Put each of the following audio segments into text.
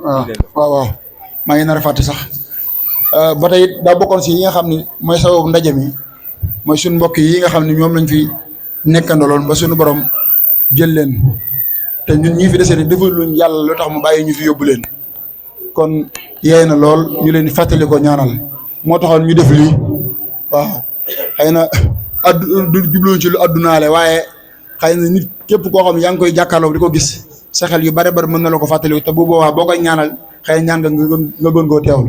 waaw waaw maa ngi nar a fàtte sax ba tey daa bokkoon si yi nga xam ni mooy sababu ndaje mi mooy suñu mbokk yi nga xam ne ñoom lañ fi nekkandoloon ba suñu borom jël leen te ñun ñii fi desee ni defal luñ yàlla lu tax mu bàyyi ñu fi yóbbu leen kon yeey na lool ñu leen di fàttali ko ñaanal moo taxoon ñu def lii waaw xëy na du jubluñ ci lu addunaale waaye xëy na nit képp koo xam ne yaa ngi koy jàkkaarloo di ko gis sa xel yu bare bari mën na la ko fàttali te bu boobaa boo koy ñaanal xëy na ñaan nga gën koo teewul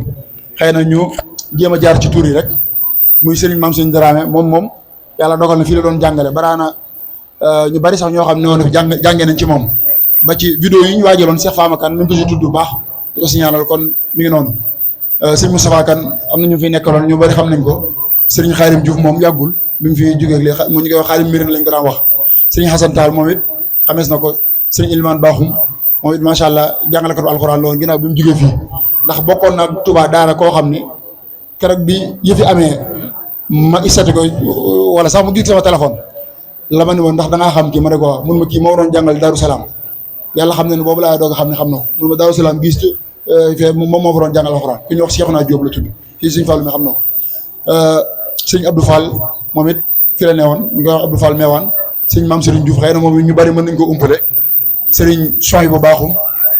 xëy na ñu jéem a jaar ci tur yi rek muy Serigne Mame Serigne Dramé moom yàlla dogal na fii la doon jàngale baraana ñu bari sax ñoo xam ne woon fi jàngee nañ ci moom ba ci vidéo yi ñu waajaloon Cheikh Fama Kane mi ngi ko si tudd bu baax di ko signalal kon mi ngi noonu Serigne Moustapha Kane am na ñu fi nekkaloon ñu bari xam nañ ko Serigne Khadim Diouf moom yàggul bi mu fi jógee léegi mu ñu koy wax Khadim Mirine lañ ko daan wax Serigne Hassan Tall moom it xamees na ko Serigne Ilman Bakhoum moom it macha allah jàngalekatu alxuraan la woon ginnaaw bi mu jógee fii ndax bokkoon na Touba daara koo xam ni keroog bi yëfi amee ma isati ko wala sax mu gis sama téléphone la ma ne woon ndax dangaa xam kii ma ne ko waaw mun ma kii moo doon jàngal Darou Salaam yàlla xam ne ne boobu laa doog a xam ne xam na ko mun ma Darou Salaam gis fee moom moo fa doon jàngal alxuraan ku ñuy wax Cheikhouna Diop la tudd fii Sëñ Fall mi xam na ko sëñ Abdou Fall moom it fi la newoon ñu koy wax Abdou Fall meewaan sëñ Mame Serigne Diouf xëy na moom ñu bari mën nañ ko umpale Serigne Souhaïbou Bakhoum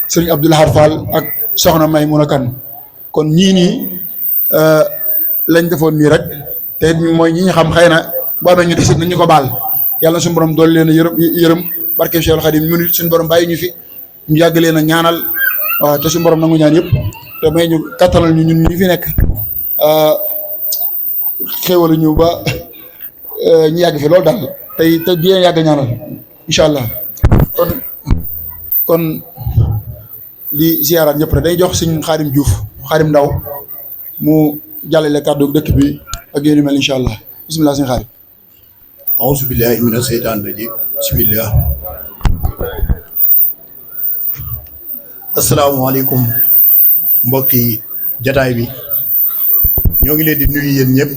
Serigne Abdou Lahad Fall ak Soxna May mun a kan kon ñii nii lañ defoon nii rek te mooy ñi ñu xam xëy na boo amee ñu desit nañu ko baal yàlla suñu borom dool leen a yërëm barke Cheikhul Khadim ñu nit suñu borom bàyyi ñu fi ñu yàgg leen a ñaanal waaw te suñu borom nangu ñaan yëpp te may ñu kattanal ñu ñun ñi fi nekk xéwalu ñu ba ñu yàgg fi loolu daal te di leen yàgg ñaanal incha allah kon di ziaraat ñëpp rek day jox Sëñ Xaadim Diouf Xaadim Ndaw mu jàllale kàddu dëkk bi ak yéen mel incha allah bisimilah Sëñ Xaadim. auzu billahi mina seytaani rajim bismillah. asalaamaaleykum mbokki jataay bi ñoo ngi leen di nuyu yéen ñëpp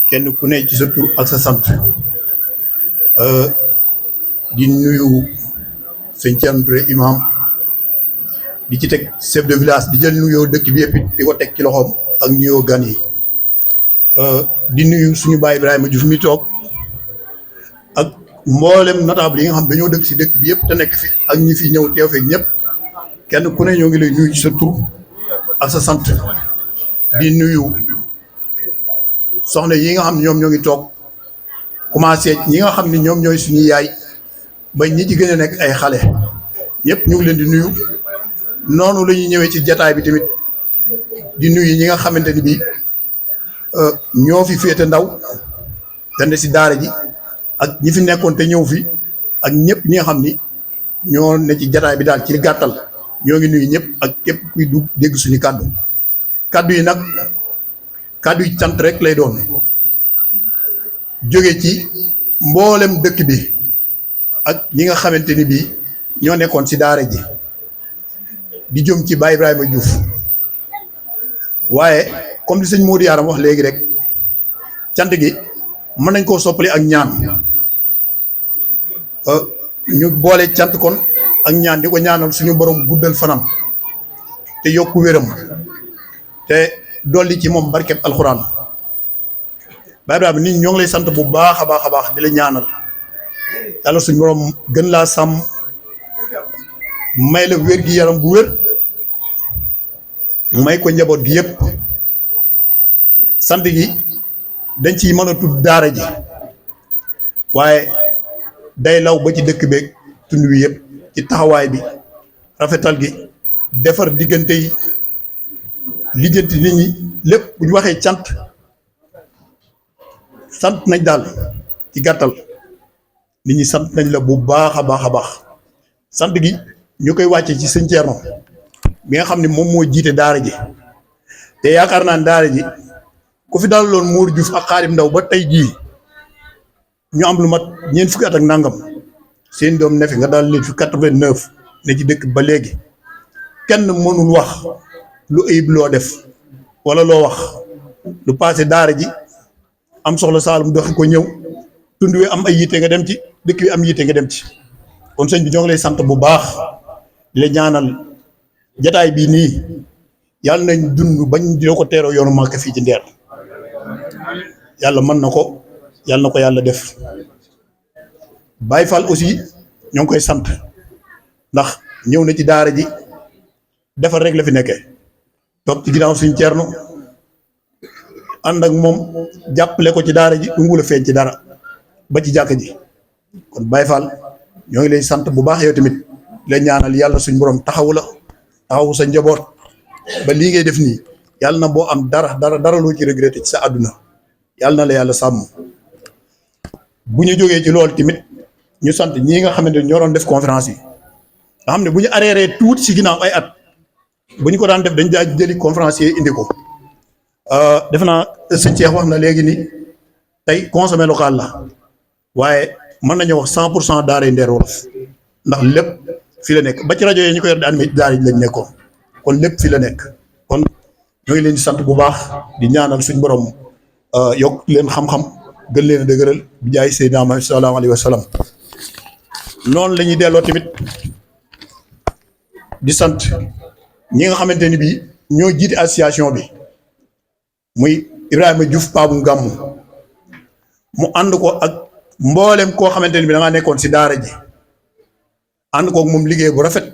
kenn ku ne ci sa tur ak sa sant di nuyu sëñ Thierno Touré imam di ci teg chef de village di jël nuyoo dëkk bi yëpp di ko teg ci loxoom ak nuyoo gan yi di nuyu suñu baay Ibrahima Diouf mi toog ak mboolem notable yi nga xam dañoo dëkk si dëkk bi yëpp te nekk fi ak ñi fi ñëw teew feeg ñëpp kenn ku ne ñoo ngi lay nuyu ci sa tur ak sa sant di nuyu soxna yi nga xam ne ñoom ñoo ngi toog commencé ñi nga xam ne ñoom ñooy suñu yaay ba ñi ci gën a nekk ay xale ñëpp ñu ngi leen di nuyu noonu la ñuy ñëwee ci jataay bi tamit di nuyu ñi nga xamante ni bii ñoo fi féete ndaw te ne si daara ji ak ñi fi nekkoon te ñëw fi ak ñëpp ñi nga xam ni ñoo ne ci jataay bi daal ci gàttal ñoo ngi nuyu ñëpp ak képp kuy dugg dégg suñu kàddu kàddu yi nag kàddu yi cant rek lay doon jóge ci mboolem dëkk bi ak ñi nga xamante ni bii ñoo nekkoon si daara ji di jëm ci Baye Ibrahima Diouf waaye comme li sëñ Modou Yaram wax léegi rek cant gi mën nañ koo soppali ak ñaan ñu boole cant kon ak ñaan di ko ñaanal suñu borom guddal fanam te yokku wéram te dolli ci moom barkeb alxuraan Baye Ibrahima nit ñoo ngi lay sant bu baax a baax a baax di la ñaanal yàlla suñu borom gën laa sàmm may la wér gi yaram bu wér may ko njaboot gi yëpp sant gi dañ ciy mën a tudd daara ji waaye day law ba ci dëkk beeg tund wi yëpp ci taxawaay bi rafetal gi defar diggante yi lijjanti nit ñi lépp bu ñu waxee sant nañ daal ci gàttal nit ñi sant nañ la bu baax a baax a baax sant gi ñu koy wàcce ci sëñ Thierno bi nga xam ne moom moo jiite daara ji te yaakaar naa ne daara ji ku fi daal loon Mour Diouf ak Xaadim Ndaw ba tey jii ñu am lu mat ñeent fukki at ak nangam seen doom ne fi nga daal leen fi 89 ne ci dëkk ba léegi kenn mënul wax lu ayib loo def wala loo wax lu passé daara ji am soxla Saalum doxi ko ñëw tund wi am ay yitte nga dem ci dëkk bi am yitte nga dem ci kon sëñ bi ñoo ngi lay sant bu baax di la ñaanal jataay bii nii yàlla nañ dund bañ dina ko teeroo yoonu Màkka fii ci Ndeer yàlla mën na ko yàlla def. Baye Fall aussi ñoo ngi koy sant ndax ñëw na ci daara ji defar rek la fi nekkee toog ci ginnaaw suñ Ceerno ànd ak moom jàppale ko ci daara ji du ngula feeñ ci dara ba ci jàkk ji kon Baye Fall ñoo ngi lay sant bu baax yow tamit la ñaanal yàlla suñ borom taxawu la taxawu sa njaboot ba lii ngay def nii yàlla na boo am dara loo ci regretté ci sa àdduna yàlla na la yàlla sàmm. bu ñu jógee ci loolu tamit ñu sant ñii nga xamante ne ñoo doon def conférence yi nga xam ne bu ñu arrêté tuuti si ginnaaw ay at bu ñu ko daan def dañ daa jëli conférencier indi ko defe naa sëñ Cheikh wax na léegi ni tey consommé local la waaye mën nañu wax 100% daaray Ndeer Wolof ndax lépp fi la nekk ba ci rajo yi ñu ko yor di animé daara ji lañ nekkoon kon lépp fi la nekk kon ñoo ngi leen di sant bu baax di ñaanal suñ borom yokk leen xam-xam gën leen a dëgëral bi jaay Seydina Muhammad sallallahu alayhi wa sallam noonu la ñuy delloo tamit di sant ñi nga xamante ni bii ñoo jiite association bi muy Ibrahima Diouf Paabu Gàmmu mu ànd ko ak mboolem koo xamante ni bi da ngaa nekkoon si daara ji ànd koog moom liggéey bu rafet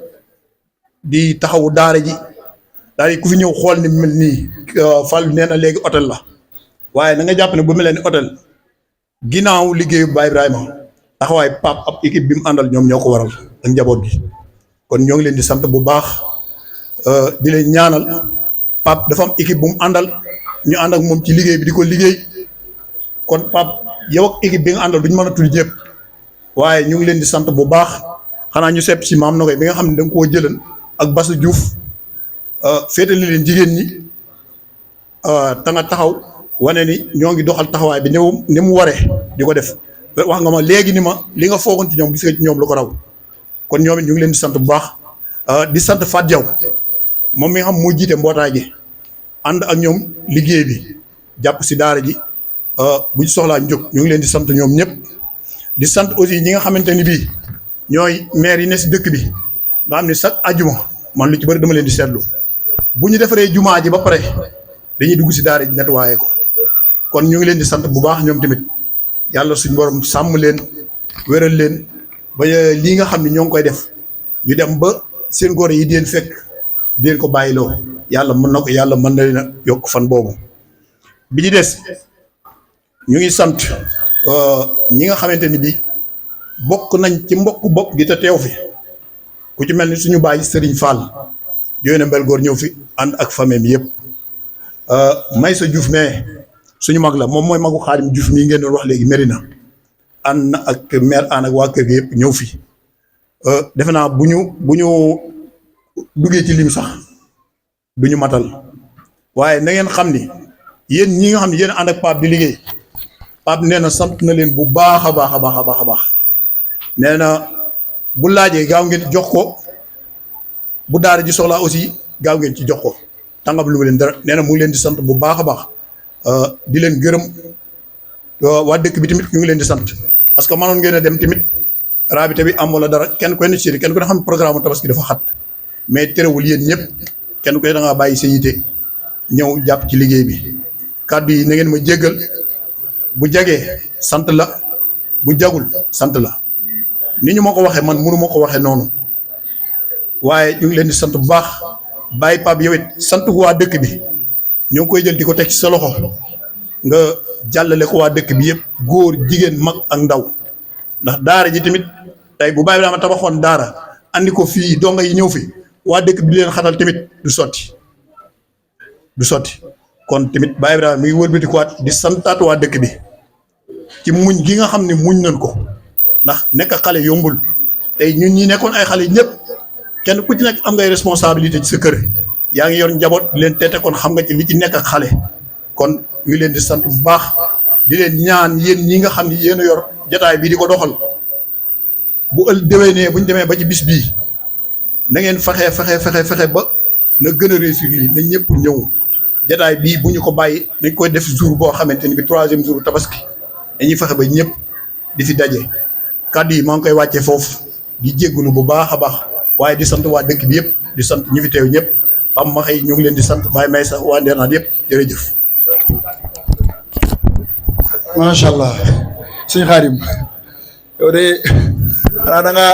di taxawu daara ji daal di ku fi ñëw xool ni mel nii Fall nee na léegi hôtel la waaye na nga jàpp ne bu mel ni hôtel ginnaaw liggéeyu Baye Ibrahima taxawaay Pape ab équipe bi mu àndal ñoom ñoo ko waral ak njaboot gi kon ñoo ngi leen di sant bu baax di leen ñaanal Pape dafa am équipe bu mu àndal ñu ànd ak moom ci liggéey bi di ko liggéey kon Pape yow ak équipe bi nga àndal duñ mën a tudd ñëpp waaye ñu ngi leen di sant bu baax xanaa ñu sepp si maam na koy bi nga xam ne da nga koo jëlan ak Basu Diouf féetali leen jigéen ñi ta nga taxaw wane ni ñoo ngi doxal taxawaay bi ni mu waree di ko def wax nga ma léegi ni ma li nga foogoon ci ñoom gis nga ci ñoom lu ko raw kon ñoom it ñu ngi leen di sant bu baax di sant Fat Diaw moom mi nga xam moo jiite mbootaay gi ànd ak ñoom liggéey bi jàpp si daara ji buñ soxlaa ñu jóg ñu ngi leen di sant ñoom ñëpp di sant aussi ñi nga xamante ni bii ñooy maire yi ne si dëkk bi nga xam ne chaque ajuma man lu ci bëri dama leen di seetlu bu ñu defaree jumaa ji ba pare dañuy dugg si daara ji nettoyé ko kon ñu ngi leen di sant bu baax ñoom tamit yàlla suñu borom sàmm leen wéral leen ba lii nga xam ne ñoo ngi koy def ñu dem ba seen góor yi di leen fekk di leen ko bàyyiloo yàlla mën na ko yàlla mën na leen a yokk fan boobu. bi ñu des ñu ngi sant ñi nga xamante ni bii bokk nañ ci mbokk bopp gi te teew fi ku ci mel ni suñu baay Serigne Fall yooyu na mbel góor ñëw fi ànd ak famille mi yëpp Maysa Diouf mais suñu mag la moom mooy magu Xaadim Diouf mii ngeen doon wax léegi Mérina ànd na ak maire ànd ak waa kër gi yëpp ñëw fi defe naa bu ñu duggee ci lim sax du ñu matal waaye na ngeen xam ni yéen ñi nga xam ne yéen ànd ak Pape di liggéey Pape nee na sant na leen bu baax a baax a baax a baax a baax nee na bu laajee gaaw ngeen jox ko bu daara ji soxlaa aussi gaaw ngeen ci jox ko tàngam lu leen dara nee na mu ngi leen di sant bu baax a baax di leen gërëm waa dëkk bi tamit ñu ngi leen di sant parce que mënoon ngeen a dem tamit rabité bi am wala dara kenn koy nit kenn ko da xam programme tabaski dafa xat mais terewul yéen ñëpp kenn koy da ngaa bàyyi sa yite ñëw jàpp ci liggéey bi kàddu yi na ngeen ma jéggal bu jagee sant la bu jagul sant la ni ñu ma ko waxee man mënu ma ko waxee noonu waaye ñu ngi leen di sant bu baax bàyyi Pape yow it sant ko waa dëkk bi ñoo ngi koy jël di ko teg ci sa loxo nga jàllale ko waa dëkk bi yëpp góor jigéen mag ak ndaw ndax daara ji tamit tey bu bàyyi dama tabaxoon daara andi ko fii donga yi ñëw fi waa dëkk bi di leen xatal tamit du sotti kon tamit Baye Ibrahima mi ngi wëlbati ko waat di santaat waa dëkk bi ci muñ gi nga xam ne muñ nañ ko ndax nekk xale yombul tey ñun ñi nekkoon ay xale ñëpp kenn ku ci nekk am ngay responsabilité ci sa kër yaa ngi yor njaboot di leen teete kon xam nga ci li ci nekk ak xale kon ñu ngi leen di sant bu baax di leen ñaan yéen ñi nga xam ne yéen a yor jataay bi di ko doxal bu déwénee bu ñu demee ba ci bis bii na ngeen fexe ba na gën a réussir lii na ñëpp ñëw jataay bii bu ñu ko bàyyi nañ koy def jour boo xamante ni bi 3e jour tabaski dañuy fexe ba ñëpp di fi daje kàddu yi maa ngi koy wàccee foofu di jégalu bu baax a baax waaye di sant waa dëkk bi yëpp di sant ñi fi teew ñëpp Pam ma xëy ñu ngi leen di sant Baye may sax waa Ndeer yëpp jërëjëf. macha allah sëñ Xaadim yow de xanaa da nga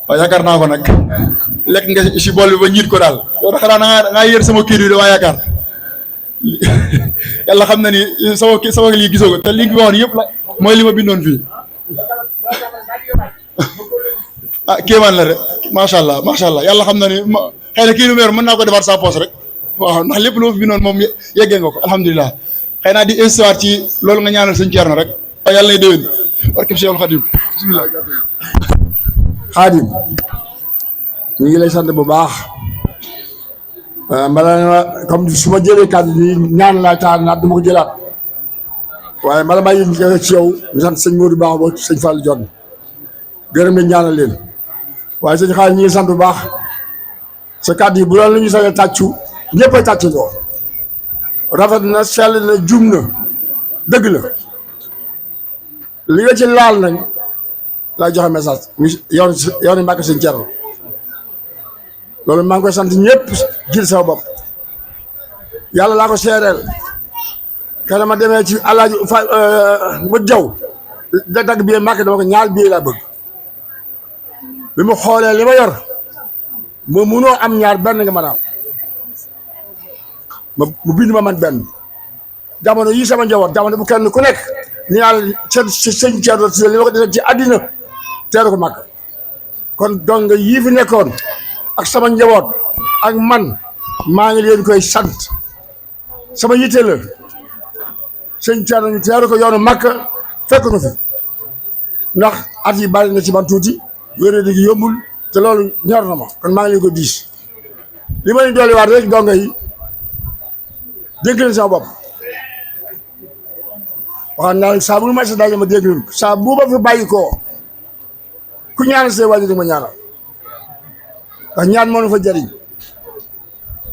waaw yaakaar naa ko nag lekk nga si bool bi ba ñiit ko daal yow de xanaa da ngaa yër sama kii bi damaa yaakaar yàlla xam na ni sama lii gisoo ko te li nga waxoon yëpp la mooy li ma bindoon fii ah kéemaan la rek macha allah yàlla xam na ni xëy na kii numéro mën naa ko defaat sa poche rek waaw ndax lépp lu ma fi bindoon moom yeggee nga ko alhamdulilah xëy naa di histoire ci loolu nga ñaanal sëñ Thierno rek waaye yàlla nay déwén barke Cheikhul Khadim bismillah. Xaadim ñu ngi lay sant bu baax mbala comme su ma jëlee kàddu bi ñaan laa taal naat du ma ko jëlaat waaye mbala maa ngi ci yow ñu sant sëñ Modou Baax ba sëñ Fall Dione gërëm nañ ñaanal leen waaye sëñ Xaadim ñu ngi sant bu baax sa kàddu yi bu doon la ñu sañ a tàccu ñëpp a tàccandoo rafet na sell na jum na dëgg la li nga ci laal nañ laa joxe message yow Mbàkke sëñ Thierno loolu maa ngi koy sant ñëpp jël sama bopp yàlla laa ko seereel kenn ma demee ci alaaji fa mu jaw da dagg bii Mbàkke dama ko ñaar bii laa bëgg bi mu xoolee li ma yor moo munoo am ñaar benn nga mën a am mu bind ma man benn jamono yii sama njaboot jamono bu kenn ku nekk ni yàlla sëñ Thierno si li ma ko defee ci àddina teeru ko màgg kon donc yii fi nekkoon ak sama njaboot ak man maa ngi leen koy sant sama yitte la sëñ Thierno ñu teeru ko yoonu màgg fekk nu fi ndax at yi bari na ci man tuuti wér di gi yombul te loolu ñor na ma kon maa ngi leen ko diis li ma leen dolli waat rek donga yi dégg leen sama bopp waxaan naa saa bu nu ma sa daje ma dégg leen saa bu ma fi bàyyi koo ku ñaanal see waajur ma ñaanal ndax ñaan moo nu fa jëriñ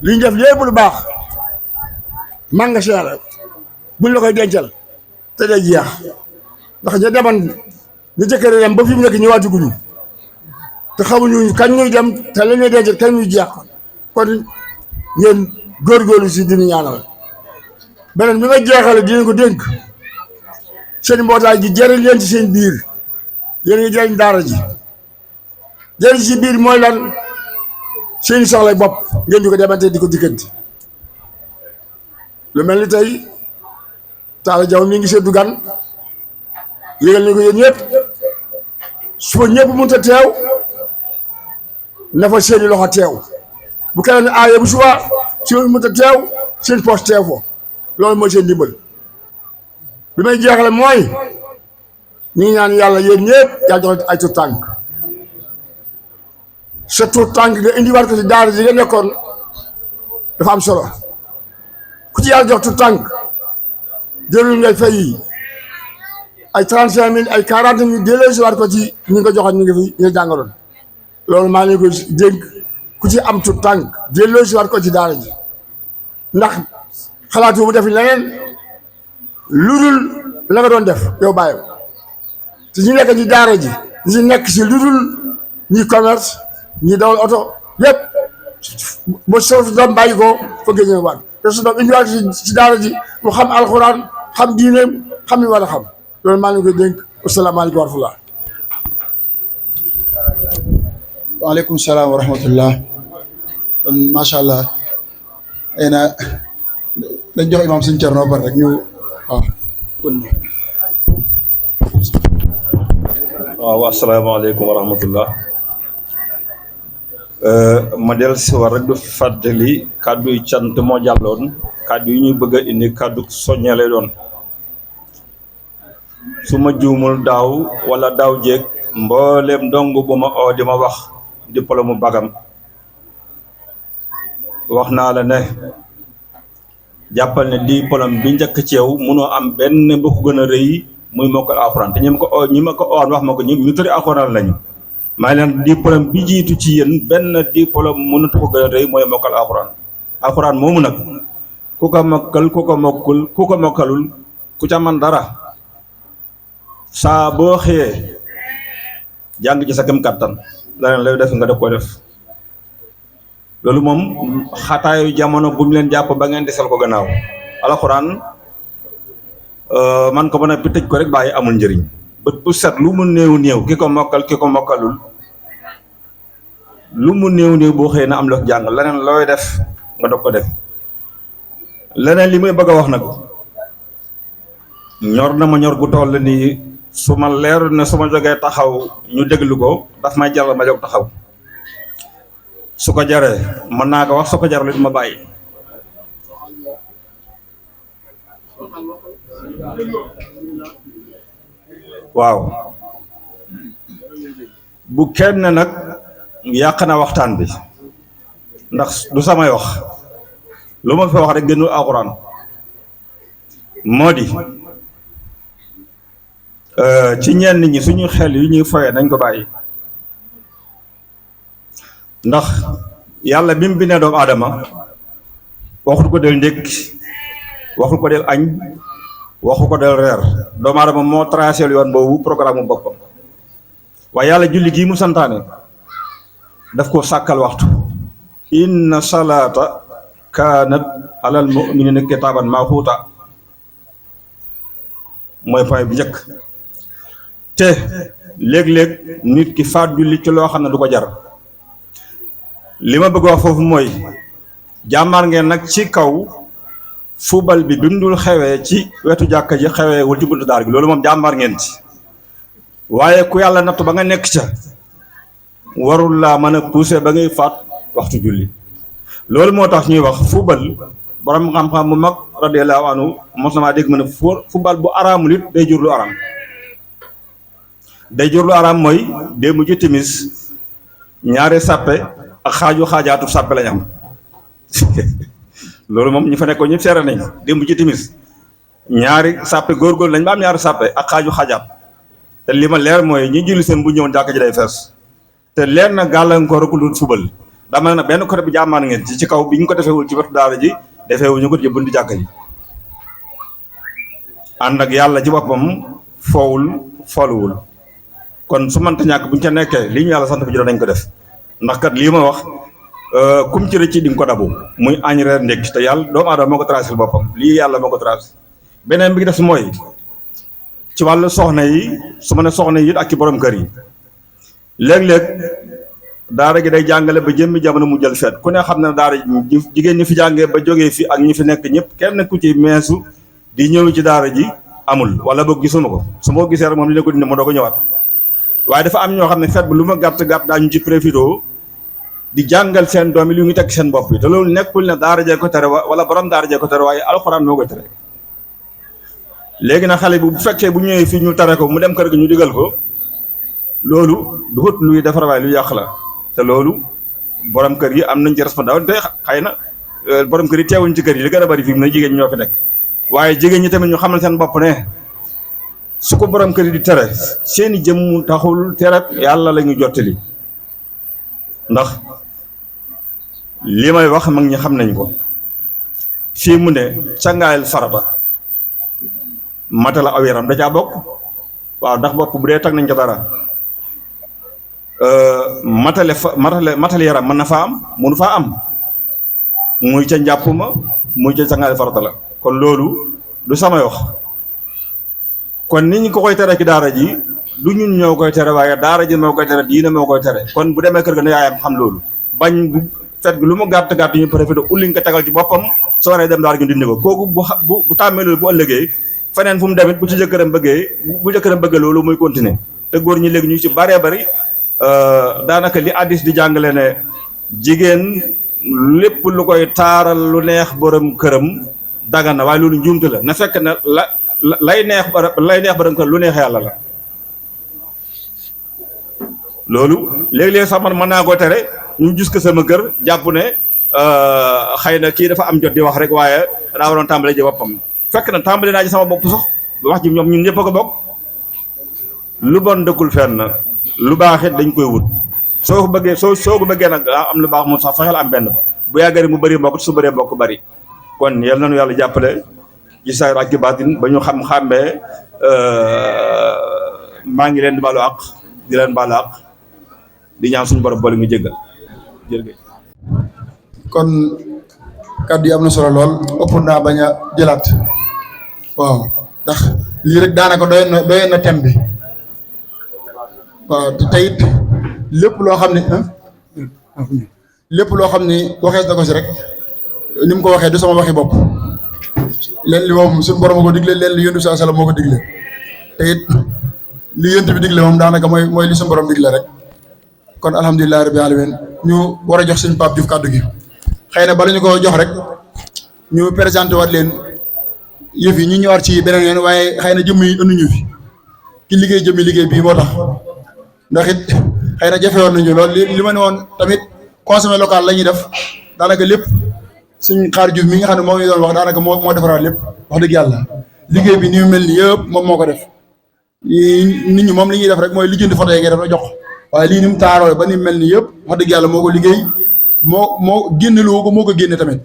li ñu def lépp lu baax magasin la buñ la koy dencal te day jeex ndax ña demoon ñu jëkkëre dem ba fi mu nekk ñëwaatuguñu te xamuñu kañ ñuy dem te la ñuy dencal kañ ñuy jeex kon ngeen góorgóorlu si dinu ñaanal beneen bi nga jeexale dinañ ko dénk seen mbootaay ji jëriñ leen ci seen biir yéen ngi jëriñ daara ji jëriñ ci biir mooy lan seeni soxlay bopp ngeen di ko demante di ko diggante lu mel ni tey Talla Jaw mi ngi seddu gan yégal ni ko yéen ñëpp suba ñëpp mënut a teew na fa seeni loxo teew bu keneen aaye bu suba si mënut a teew seen poos teew fo loolu mooy seen dimbal bi may jeexale mooy ñu ngi ñaan yàlla yéen ñëpp yaa joxe ay tur tànk sa tur tànk nga indiwaat ko ci daara ji nga nekkoon dafa am solo ku ci yàlla jox tur tànk jëlul ngay fay ay 35 000 ay 40 000 delloosiwaat ko ci ñi nga joxoon ñu ngi fi ñu jàngaloon loolu maa ngi ko dénk ku ci am tur tànk delloosiwaat ko ci daara ji ndax xalaatu bu def leneen lu dul la nga doon def yow bàyyi te ñu nekk ci daara ji ñi nekk si lu dul ñi commerce ñi dawal oto yëpp ba soo doom bàyyi ko fa génne waat te su doom indiwaat si daara ji mu xam alxuraan xam diineem xam li war a xam loolu maa ngi koy dénk asalaamaaleykum wa rahmatulah. waaleykum salaam wa rahmatullah kon macha allah ay na dañ jox imaam sëñ Thierno ba rek ñu waaw kon waaw asalaamaaleykum wa rahmatullah ma del si war rek du fàttali kàddu yi cant moo jàlloon kàddu yi ñuy bëgg a indi kàddu soññee lay doon su ma juumul daaw wala daaw jéeg mbooleem dong bu ma oo di ma wax diplôme mu bagam wax naa la ne jàppal ne diplôme bi njëkk ci yow munoo am benn bu ko gën a rëy muy mokkal alxuraan te ñi ma ko oon wax ma ko ñu tëri alxuraan lañu maa ngi leen diplôme bi jiitu ci yéen benn diplôme mënut ko gën a rëy mooy mokkal alxuraan alxuraan moomu nag ku ko mokkal ku ko mokkalul ku ca man dara saa boo xëyee jàng ci sa kem kattan leneen lay def nga def ko def loolu moom xataayu jamono bu mu leen jàpp ba ngeen desal ko gannaaw alxuraan man ko mën a tëj ko rek bàyyi amul njëriñ bët bu set lu mu néew ki ko mokkal ki ko mokkalul lu mu néew boo xëyee na am loo jàng leneen looy def nga dog ko def leneen li muy bëgg a wax nag ñor na ma ñor gu toll nii su ma leeru ne su ma jógee taxaw ñu déglu ko daf may jar ma jóg taxaw su ko jaree mën naa ko wax su ko jaree du ma bàyyi waaw bu kenn nag yàq na waxtaan bi ndax du samay wax lu ma fi wax rek gënul alxuraan moo di ci ñenn ñi suñu xel yu ñuy foyee nañ ko bàyyi ndax yàlla bi mu bindee doomu aadama waxut ko del ndékki waxut ko del añ waxu ko del reer doomu aadama moo tracé yoon boobu programme mu boppam waaye yàlla julli gii mu santaane daf ko sàkkal waxtu inna salaata kaanat alal mu'minina kitaaban mawquuta mooy point bi njëkk te léeg-léeg nit ki faat julli ci loo xam ne du ko jar li ma bëgg wax foofu mooy jàmmaar ngeen nag ci kaw football bi mu dul xewee ci wetu jàkka ji xewee wul ci buntu daar gi loolu moom jàmbaar ngeen ci waaye ku yàlla nattu ba nga nekk ca warul laa mën a pousser ba ngay faat waxtu julli loolu moo tax ñuy wax football borom xam-xam bu mag radiyallahu anhu mos na maa dégg ma ne football bu araamul it day jur lu araam mooy démb ji timis ñaari sàppe ak xaajaatu sàppe lañ am loolu moom ñu fa nekkoon ñëpp seere nañ démb ci timis ñaari sàppe góorgóorlu lañ ba am ñaari sàppe ak xaajaat te li ma leer mooy ñi julli seen bu ñëwoon jàkka ji day fees te leer na gàllankoor ak lu fubal dama ne nag benn côté bi jàmmaan ngeen ci kaw bi ñu ko defeewul ci wetu daara ji defeewuñu ko ci buntu jàkka ji ànd ak yàlla ci boppam fooluwul kon su mënta ñàkk buñ ca nekkee li ñu yàlla sant bi juróom nañ ko def ndax kat lii ma wax kum ci rëcc di nga ko dabu muy añ reer ndékki te yàlla doomu aadama moo ko tracé boppam lii yàlla moo ko tracé beneen bi def mooy ci wàllu soxna yi su ma ne soxna yi ak ci borom kër yi léeg-léeg daara gi day jàngale ba jëmmi jamono mu jël feet ku ne xam ne daara jigéen ñi fi jàngee ba jógee fi ak ñi fi nekk ñëpp kenn ku ci meesu di ñëw ci daara ji amul wala boog gisuma ko su ma ko gisee rek moom dina ko dindi ma doo ko ñëwaat waaye dafa am ñoo xam ne feet bu lu ma gàtt daañu ci profité di jàngal seen doom yi lu ngi teg seen bopp yi te loolu nekkul ne daara jee ko tere wala borom daara jee ko tere waaye alxuraan moo koy tere léegi nag xale bu fekkee bu ñëwee fii ñu tere ko mu dem kër gi ñu digal ko loolu du wut luy defar waaye lu yàq la te loolu borom kër yi am nañ ci responsabilité xëy na borom kër yi teewuñ ci kër yi li gën a bari fii mu ne jigéen ñi ñoo fi nekk waaye jigéen ñi tamit ñu xamal seen bopp ne su ko borom kër yi di tere seeni jëmm taxul tere yàlla la ñu jottali ndax li may wax mag ñi xam nañ ko fii mu ne cangaayal farata matala aw yaram da caa bokk waaw ndax bopp bu dee tag nañ ko dara matale yaram mën na faa am mënu faa am muy ca njàpp ma muy ca cangaayal farata la kon loolu du samay wax kon nit ñi ko koy tere ci daara ji du ñun ñoo koy tere waaye daara ji moo koy tere diine moo koy tere kon bu demee kër ga ne yaayam xam loolu bañ bu fet gi lu mu gàtt ñu préféré ulli nga tegal ci boppam soo waree dem daara gi dindi ko kooku bu tàmmee loolu bu ëllëgee feneen fu mu demit bu ci jëkkëram bëggee loolu muy continuer te góor ñi léegi ñu ci bëree bëri daanaka li addis di jàngale ne jigéen lépp lu koy taaral lu neex borom këram dagan na waaye loolu njuumte la na fekk ne lay neex borom kër lu neex yàlla la loolu léeg-léeg sax man mën naa ko tere ñu gis ko sama kër jàpp ne xëy na kii dafa am jot di wax rek waaye daa waroon tàmbale ji boppam fekk na tàmbale naa ci sama bopp sax wax ji ñoom ñun ñëpp a ko bokk lu bon dëkkul fenn lu baax it dañ koy wut soo ko bëggee nag am lu baax moom sax fexeel am benn ba bu yàggee mu bëri mbokk su bëree mbokk bëri kon yal nañu yàlla jàppale ci saayir ak ci baatin ba ñu xàmmee maa ngi leen di baalu àq di leen baalu àq di ñaan suñu borom boole ñu jéggal jërëjëf. kon kàddu yi am na solo lool ëpp naa bañ a jëlaat waaw ndax lii rek daanaka doyoon na thème bi waaw te tey lépp loo xam ne waxees na ko si rek ni mu ko waxee du sama waxi bopp leen li moom suñu borom moo ko digle leen li yonent bi sallallahu alayhi wasallam moo ko digle te it li yonent bi digle moom daanaka mooy li suñu borom digle rek kon alhamdulilah rabbil alamin ñu war a jox sëñ Pape Diouf kàddu gi xëy na bala ñu ko jox rek ñu présenté waat leen yëf yi ñu ñëwaat ci beneen yoon waaye xëy na jëmm yi ënduñu fi ki liggéey jëmmi liggéey bii moo tax ndax it xëy na jafe woon nañu lool li ma ne woon tamit consommé local la ñuy def daanaka lépp suñ xaar Diouf mi nga xam ne moom ñu doon wax daanaka moo defaraat lépp wax dëgg yàlla liggéey bi ni mu mel ni yëpp moom moo ko def nit ñi moom li ñuy def rek mooy lijjanti photo yi ngay def la jox waaye lii ni mu taaroo ba ni mu mel ni yëpp wax dëgg yàlla moo ko liggéey moo génne loo ko moo ko génne tamit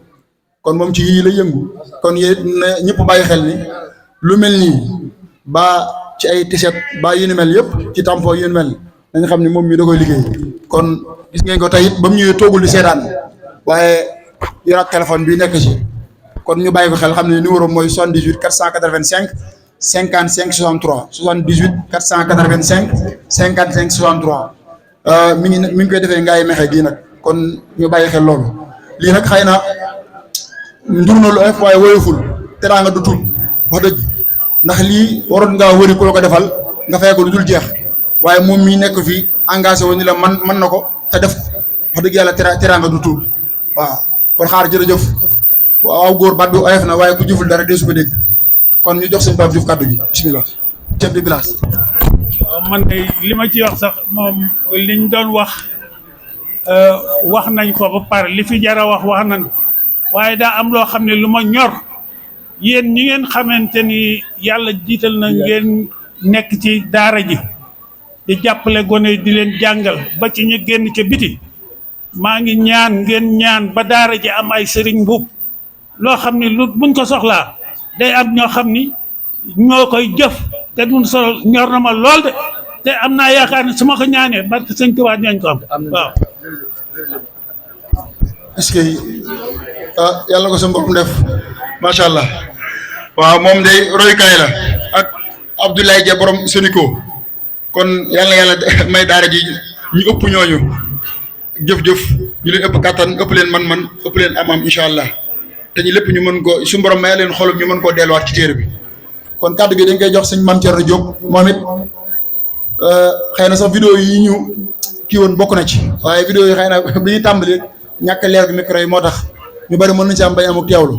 kon moom ci yii la yëngu kon yéen na ñëpp bàyyi xel ni lu mel nii ba ci ay t-shirt ba yu ni mel yëpp ci tampon yu ni mel dañu xam ne moom mii da koy liggéey kon gis ngeen ko tey it ba mu ñëwee toogul di seetaan waaye yoraat téléphone bi nekk ci kon ñu bàyyi ko xel xam ne numéro mooy 78 485 55 63 78 485 55 63 mi ngi koy defee ngaay mexe gii nag kon ñu bàyyi xel loolu lii nag xëy na ndur na lu waaye woyoful teraanga du tuut wax dëgg ndax lii waroon ngaa wëri ku la ko defal nga fay ko lu dul jeex waaye moom mii nekk fii engagé wu ni la man na ko te def wax dëgg yàlla teraanga du tuut waaw kon xaar jërëjëf waaw góor baat bi oyof na waaye ku jëful dara dee su ko dégg kon ñu jox sëñ Pape Diouf kàddu gi bismillah chef de village. waaw man de li ma ci wax sax moom liñ doon wax nañ ko ba pare li fi jara wax nañ waaye daa am loo xam ne lu ma ñor yéen ñi ngeen xamante ni yàlla jiital na ngeen nekk ci daara ji di jàppale gone yi di leen jàngal ba ci ñu génn ca biti maa ngi ñaan ngeen ñaan ba daara ji am ay sëriñ mbuub loo xam ne lu buñ ko soxlaa day am ñoo xam ni ñoo koy jëf te duñ solo ñor na ma lool de te am naa yaakaar ne su ma ko ñaanee barke sëñ Tuubaa ñooñ ko am waaw. est-ce que yàlla ko sa mbokk def macha allah waaw moom day royukaay la ak Abdoulaye Dia borom Sénico kon yàlla may daara ji ñu ëpp ñooñu jëf-jëf ñu leen ëpp kattan ëpp leen man-man ëpp leen am incha allah te ñu lépp ñu mën ko suñu borom may leen xolum ñu mën koo delluwaat ci téere bi kon kàddu gi dañ koy jox sëñ Mame Thierno Diop moom it xëy na sax vidéo yi ñu kii woon bokk na ci waaye vidéo yi xëy na bi ñu tàmbali ñàkk leer gi micro yi moo tax ñu bari mën nañ ci am bañ amuk teewlu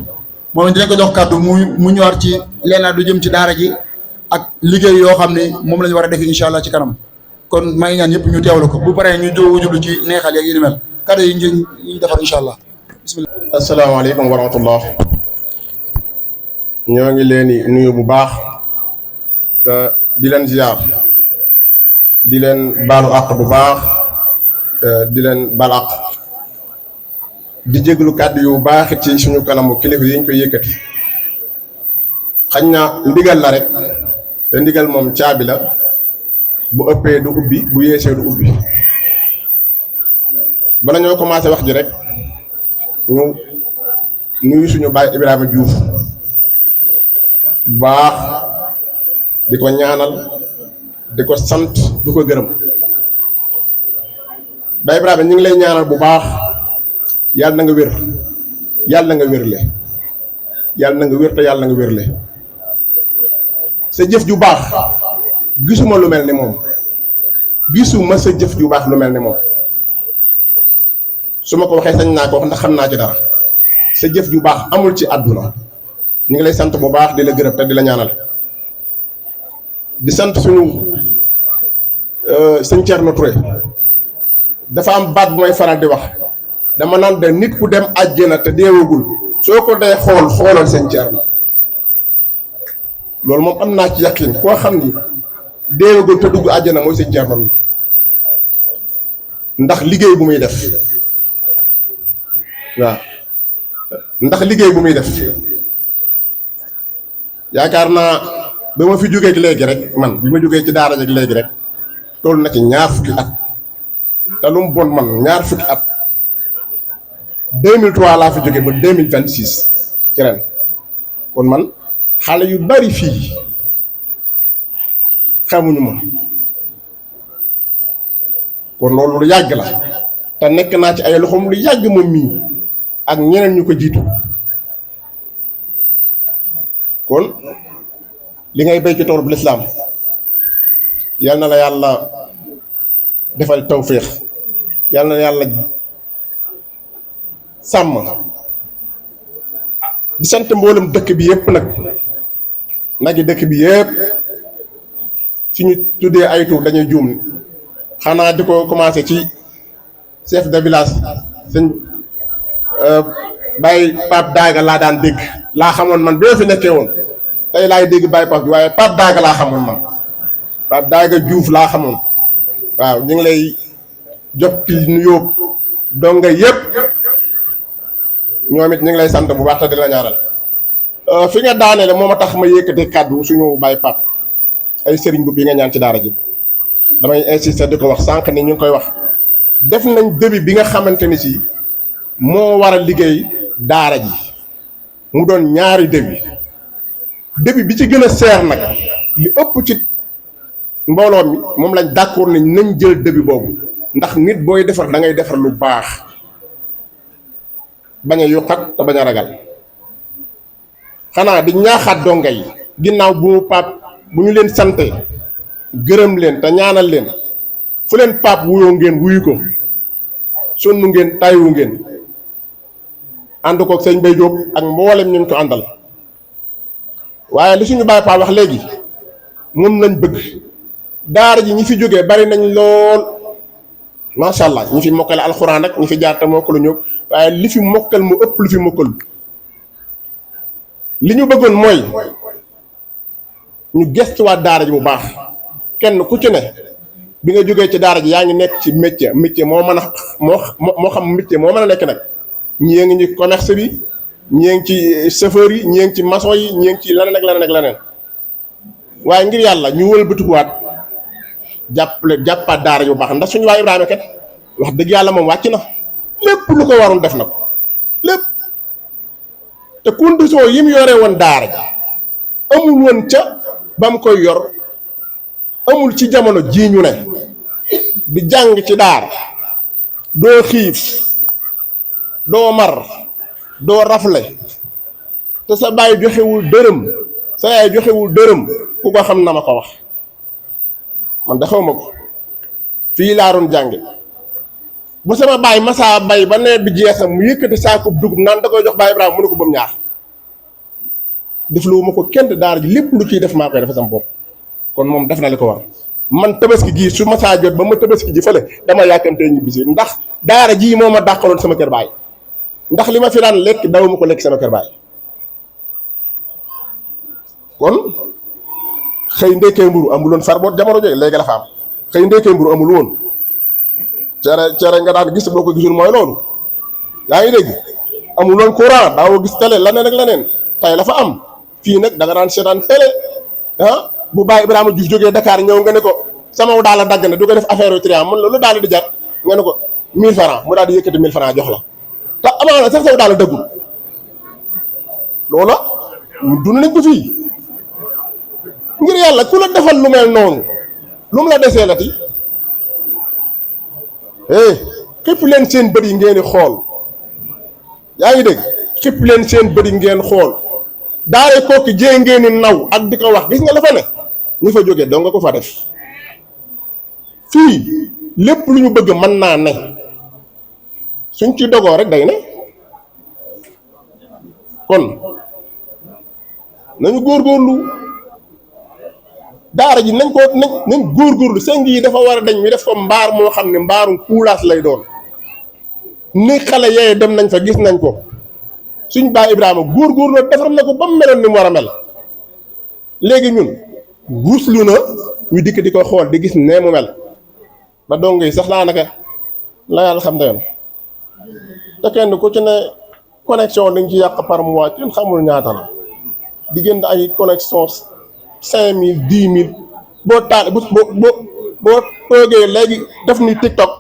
moom it dinañ ko jox kàddu mu ñëwaat ci lenn du jëm ci daara ji ak liggéey yoo xam ne moom la ñu war a def incha allah ci kanam kon maa ngi ñaan ñëpp ñu teewlu ko bu paree ñu jublu ci neexal yeeg yu ni mel kàddu yi ñu defar incha allah bismillah. asalaamaaleykum wa rahmatullah ñoo ngi leen di nuyu bu baax te di leen ziar di leen baalu àq bu baax di leen baal àq di jéglu kàddu yu baax ci suñu kanamu kilifa yi ñu koy yëkkati xañ na ndigal la rek te ndigal moom caabi la bu ëppee du ubbi bu yeesee du ubbi bala ñoo commencé wax ji rek ñu nuyu suñu baay Ibrahima Diouf baax di ko ñaanal di ko sant di ko gërëm baay Ibrahima ñu ngi lay ñaanal bu baax yàlla na nga wér yàlla na nga wérle yàlla na nga wér te yàlla na nga wérle sa jëf ju baax gisuma lu mel ni moom gisuma sa jëf ju baax lu mel ni moom su ma ko waxee sañ naa ko wax ndax xam naa ci dara sa jëf ju baax amul ci àdduna ñu ngi lay sant bu baax di la gërëm te di la ñaanal di sant suñu sëñ Thierno Touré dafa am baat bu may faral di wax dama naan de nit ku dem àjjana te deewagul soo ko dee xoolal sëñ Thierno loolu moom am naa ci yaqin koo xam ni deewagul te dugg àjjana mooy sëñ Thierno mi ndax liggéey bu muy def waaw ndax liggéey bu muy def yaakaar naa ba ma fi jógee léegi rek man bi ma jógee ci daara ji léegi rek toll na ci ñaar fukki at te lu mu bon man ñaar fukki at 2003 laa fi jóge ba 2026 ci ren kon man xale yu bari fii xamuñu ma kon loolu lu yàgg la te nekk naa ci ay loxoom lu yàgg moom mii ak ñeneen ñu ko jiitu kon li ngay béy ci toolu bu lislaam yal na la yàlla defal tawféex yal na la yàlla sàmm di sant mboolem dëkk bi yëpp nag yi dëkk bi yëpp fi ñu tuddee ay tur dañuy juum xanaa di ko commencé ci chef de village sëñ Baye Pape Daaga laa daan dégg laa xamoon man boo fi nekkee woon tey laay dégg Baye Pape bi waaye Pape Daaga laa xamoon man Pape Daaga Diouf laa xamoon waaw ñu ngi lay jot ci nuyoo donga yëpp ñoom it ñu ngi lay sant bu baax te di la ñaaral fi nga daaneele moo ma tax ma yëkkati kàddu suñu Baye Pape ay sëriñ bu bi nga ñaan ci daara ji damay insister di ko wax sànq ni ñu ngi koy wax def nañ début bi nga xamante ni si moo war a liggéey daara ji mu doon ñaari début bi ci gën a seer nag li ëpp ci mbooloo mi moom lañ d'accord nañ jël début boobu ndax nit booy defar da ngay defar lu baax bañ a yokkat te bañ a ragal xanaa di ñaaxaat donga yi ginnaaw bu ñu leen sante gërëm leen te ñaanal leen fu leen Pape wuyoo ngeen wuyu ko sonn ngeen tàyyiwu ngeen ànd koog sëñ Bay Jóob ak mboolem ñu ko àndal waaye li suñu Baye Pape wax léegi moom lañ bëgg daara ji ñi fi jógee bari nañ lool macha allah ñi fi mokkale alxuraan ak ñi fi jaar te mokkalu ñëw waaye li fi mokkal mu ëpp lu fi mokkalu li ñu bëggoon mooy ñu gestuwaat daara ji bu baax kenn ku ci ne bi nga jógee ci daara ji yaa ngi nekk ci métier moo mën a moo xam métier moo mën a nekk nag ñii ngi ci commerce bi ñii ngi ci chauffeur yi ñii ngi ci maçon yi ñii ngi ci leneen ak leneen waaye ngir yàlla ñu wëlbatikuwaat jàppaat daara ji bu baax ndax suñu waa Ibrahima kat wax dëgg yàlla moom wàcc na lépp lu ko waroon def na ko lépp te condition yi mu yore woon daara ji amul woon ca ba mu koy yor amul ci jamono jii ñu ne di jàng ci daara doo xiif doo mar doo rafle te sa baay joxewul dërëm sa yaay joxewul dërëm ku ko xam na ma ko wax man de xaw ma ko fii laa doon jànge bu sama baay masaa bay ba nawet bi jeexam mu yëkkati saakub dugub naan da koy jox Baay Ibrahima mu ne ko ba mu ñaar def lu ma ko kenn daara ji lépp lu ciy def maa koy dafa sam bopp kon moom def na li ko war man tabaski gii su ma saa jot ba ma tabaski ji fële dama yàkkamtee ñibbisi ndax daara jii moo ma dàqaloon sama kër baay ndax li ma fi daan lekk daw ma ko lekk sama kër baay kon xëy ndekkee mburu amul woon farboot jamono jooju léegi la fa am xëy ndekkee mburu amul woon cere nga daan gis boo ko gisul mooy loolu yaa ngi dégg amul woon courant daawoo gis télé laneen ak laneen tey la fa am fii nag da nga daan seetaan télé bu Baye Ibrahima Diouf jógee Dakar ñëw nga ne ko sama daal la dagg na du ko def affaire yu triant mun loolu daal di jar nga ne ko 1000 francs mu daal di yëkkati 1000 francs jox la te amaana sax saw daal la daggul loola dund nañ ko fii ngir yàlla ku la defal lu mel noonu lu mu la desee la ti xëpp leen seen bët yi ngeen di xool yaa ngi dégg xëpp leen seen bët yi ngeen xool daare kooku jee ngeen di naw ak di ko wax gis nga la fa ne ñu fa jógee doo nga ko fa def fii lépp lu ñu bëgg mën naa ne suñ ci dogoo rek day ne kon nañu góorgóorlu daara ji nañ góorgóorlu seng yi dafa war a dañ ñu def ko mbaar moo xam ne mbaarum kuulaas lay doon ni xale yee dem nañ fa gis nañ ko suñ Baay Ibrahima góorgóorlu defar na ko ba mu meloon ni mu war a mel léegi ñun ruuslu na ñu dikk di ko xool di gis nee mu mel ba dong yi sax laa naka la yàlla xam ne yoon te kenn ku ci ne connexion dañ ci yàq par mois kenn xamul ñaata la di jënd ay connexion 5000 10 000 boo taal boo toogee léegi def ni TikTok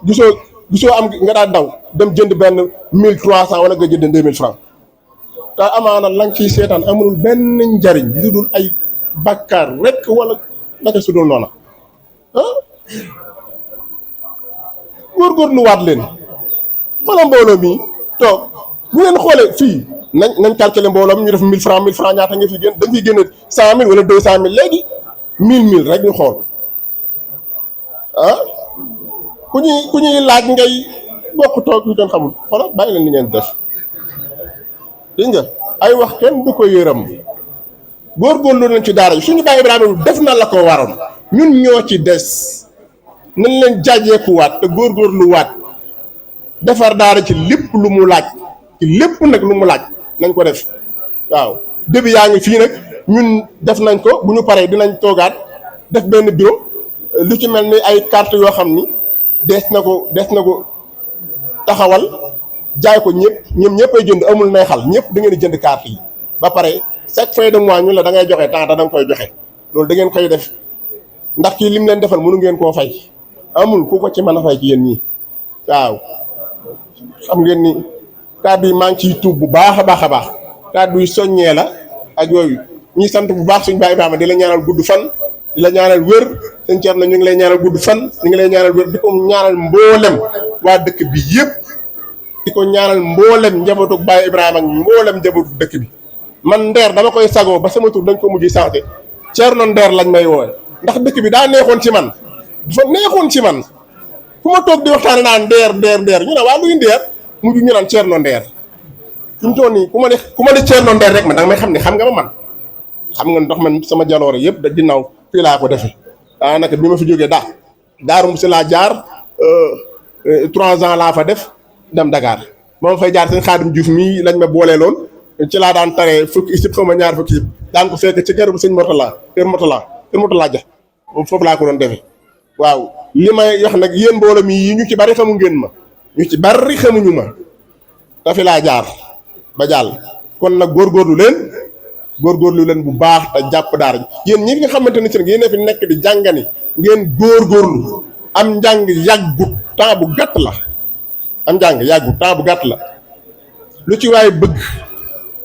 gisoo am nga daan daw dem jënd benn 1300 wala nga jënd 2000 francs te amaana la nga ciy seetaan amul benn njariñ lu dul ay bàkkaar rek wala naka su dul noona ah góorgóorlu waat leen xoolal mbooloo mi toog bu ngeen xoolee fii nañ calculer mbooloo mi ñu def 1000 francs ñaata nga fi génn dañ fiy génne 100000 wala 200000 léegi 1000 rek ñu xool ah ku ñuy laaj ngay bokk toog yu kenn xamul xoolal bàyyi leen li ngeen def dégg nga ay wax kenn du ko yërëm góorgóorlu nañ ci daara yi suñu Baay Ibrahima def na la ko waroon ñun ñoo ci des nañ leen jaajeekuwaat te góorgóorluwaat defar daara ci lépp lu mu laaj ci lépp nag lu mu laaj nañ ko def waaw début yaa ngi fii nag ñun def nañ ko bu ñu paree dinañ toogaat def benn bureau lu ci mel ni ay carte yoo xam ni des na ko taxawal jaay ko ñëpp ay jënd amul neexal ñëpp da ngeen di jënd carte yi ba pare chaque fin de mois ñu la da ngay joxe temps da nga koy joxe loolu da ngeen koy def ndax kii lim leen defal mënu ngeen koo fay amul ku ko ci mën a fay ci yéen ñii waaw xam ngeen ni kàddu yi maa ngi ciy tuub bu baax a baax a baax kàddu yi soññee la ak yooyu ñuy sant bu baax suñu Baay Ibrahima di la ñaanal gudd fan di la ñaanal wér sëñ Thierno ñu ngi lay ñaanal gudd fan ñu ngi lay ñaanal wér di ko ñaanal mboolem waa dëkk bi yëpp di ko ñaanal mboolem njabootu Baay Ibrahima ak mboolem njabootu dëkk bi man Nder dama koy sagoo ba sama tur dañ ko mujj changé Thierno Nder lañ may woowe ndax dëkk bi daa neexoon ci man dafa neexoon ci man fu ma toog di waxtaane naan Nder ñu ne waa luy Nder mujj ñu naan Thierno Nder fi mu toll nii ku ma ne Thierno Nder rek man danga may xam ne xam nga ma man xam nga ndox man sama jaloore yëpp da ginnaaw fii laa ko defee daanaka bi ma fi jógee daarum si laa jaar 3 ans laa fa def dem Dakar ba ma fay jaar seen Xaadim Diouf mii lañ ma boolee loon ci laa daan taree fukki isib xaw ma ñaar fukki isib daan ko fekk ci kër bu sëñ kër Mortala ja foofu laa ko doon defee waaw li may wax nag yéen mbooloo mi yi ñu ci bari xamu ngeen ma ñu ci bari xamuñu ma dafi laa jaar ba jàll kon nag góorgóorlu leen bu baax te jàpp daara ji yéen ñi nga xamante ne si nag yéen a fi nekk di jàngani ngeen góorgóorlu am njàng yàggut temps bu gàtt la am njàng yàggut temps bu gàtt la lu ci waaye bëgg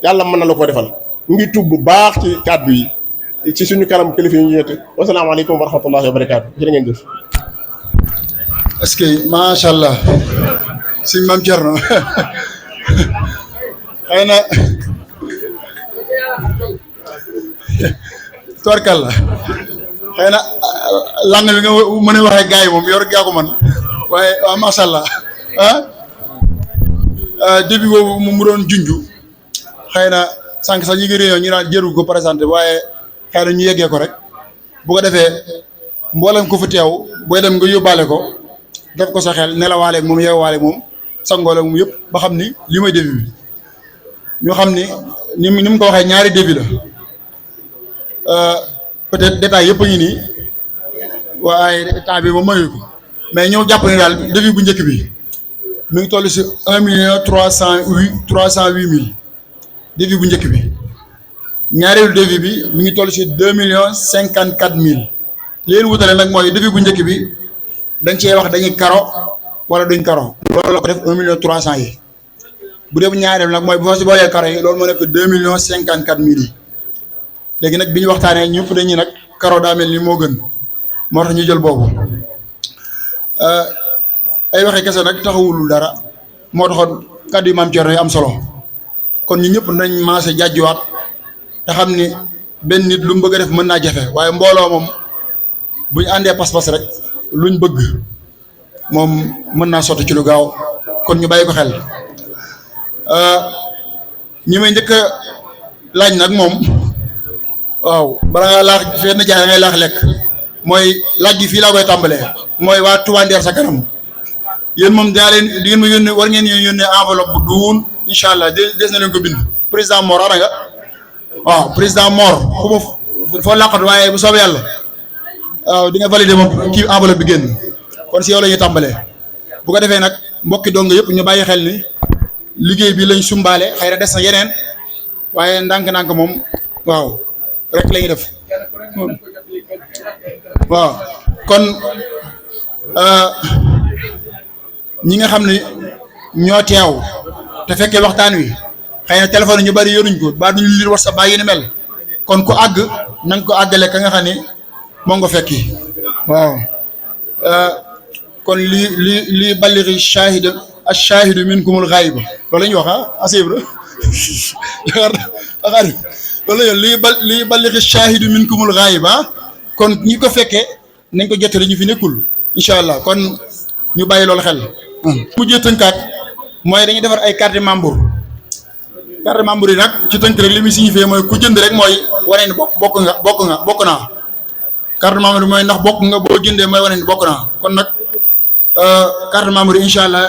yàlla mën na la ko defal ñu ngi tuub bu baax ci kàddu yi ci suñu kanam kilifa yi ñu ñëwete wasalaamaaleykum wa rahmatullahi wa barakaatu jërë ngeen jëf. est-ce que macha allah sëñ Maam Thierno xëy na tubarkal la xëy na lang bi nga mën a waxee gars yi moom yor gaa ko man waaye waaw macha allah début boobu mu doon junju xëy na sànq sax ñu ngi réunion ñu naan jëru ko présenté waaye xëy na ñu yeggee ko rek bu ko defee mboolem ko fa teew booy dem nga yóbbaale ko def ko sa xel nelawaale moom yeewaale moom sangoole moom yëpp ba xam ni li may début bi ñu xam ni mu ko waxee ñaari début la peut-être détail yëpp a ngi nii waaye temps bi moom mayu ko mais ñëw jàpp ne daal début bu njëkk bi mi ngi toll si 1,308,000 début bu njëkk bi ñaareelu début bi mi ngi toll si 2,54,000 li leen wutale nag mooy début bu njëkk bi dañ cee wax dañuy karo wala duñ karo loolu la ko def 1,300,000 yi bu dee bu ñaareel nag mooy bu fa si boolee karo yi loolu moo nekk 2,54,000 yi léegi nag bi ñu waxtaanee ñëpp dañuy nag karo daa mel ni moo gën moo tax ñu jël boobu ay waxee kese nag taxawul dara moo taxoon kàddu yi Maam Thierno yi am solo kon ñu ñëpp nañ maase jàjjuwaat te xam ni benn nit lu mu bëgg a def mën naa jafe waaye mbooloo moom bu ñu àndee pas-pas rek luñ bëgg moom mën naa sotti ci lu gaaw kon ñu bàyyi ko xel ñi may njëkk a laaj nag moom waaw bala ngaa laax fenn jaay da ngay laax lekk mooy laaj gi fii laa koy tàmbalee mooy waa Touba Nder sa kanam yéen moom dinaa leen di ngeen ma yónnee war ngeen yónnee enveloppe bu duun incha allah des na leen ko bind président Mor ara nga waaw président Mor fu ma foo làqatu waaye bu soobee yàlla waaw di nga validé moom kii enveloppe bi génn kon si yow la ñuy tàmbalee bu ko defee nag mbokki dong yëpp ñu bàyyi xel ni liggéey bi lañ sumbaale xëy na des na yeneen waaye ndànk-ndànk moom waaw rek la ñuy def waaw kon ñi nga xam ne ñoo teew te fekkee waxtaan wi xëy na téléphone ñu bari yoruñ ko ba duñu lire WhatsApp baa yi ni mel kon ku àgg na nga ko àggale ka nga xam ne moo nga fekki waaw kon lii balliri shahid ash-shahidu minkumul ghaib loolu la ñuy wax asibra loolu la lii balliri shahidu minkumul ghaib kon ñi ko fekkee nañ ko jottali ñu fi nekkul incha allah kon ñu bàyyi loolu xel. mujjee tënkaat mooy dañuy defar ay carte membre yi nag ci tënk rek li muy signifié mooy ku jënd rek mooy wane ni bokk naa carte membre bi mooy ndax bokk nga boo jëndee mooy wane ni bokk naa kon nag carte membre yi incha allah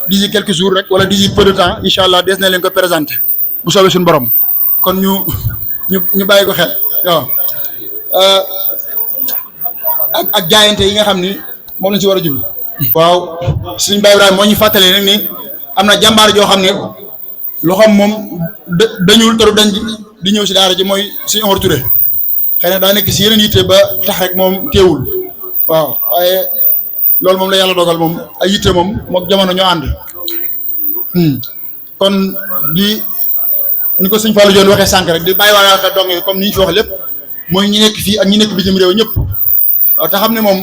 d'ici quelques jours rek wala d'ici peu de temps incha allah des na leen ko présenté bu soobee suñu borom kon ñu bàyyi ko xel waaw ak jaayante yi nga xam ni moom lañ ci war a jublu. waaw suñu Baye Ibrahima moo ñu fàttalee nag ni am na jàmbaar joo xam ne loxoom moom dañul taru dañ di ñëw si daara ji mooy suñu Omar Touré xëy na daa nekk si yeneen yitte ba tax rek moom teewul waaw waaye loolu moom la yàlla dogal moom ay yitte moom mook jamono ñoo ànd kon ni ko sëñ Fallou Dione waxee sànq rek di bàyyi waa xel dong comme ni ñu fi wax lépp mooy ñi nekk fii ak ñi nekk bitim réew ñëpp waaw te xam ne moom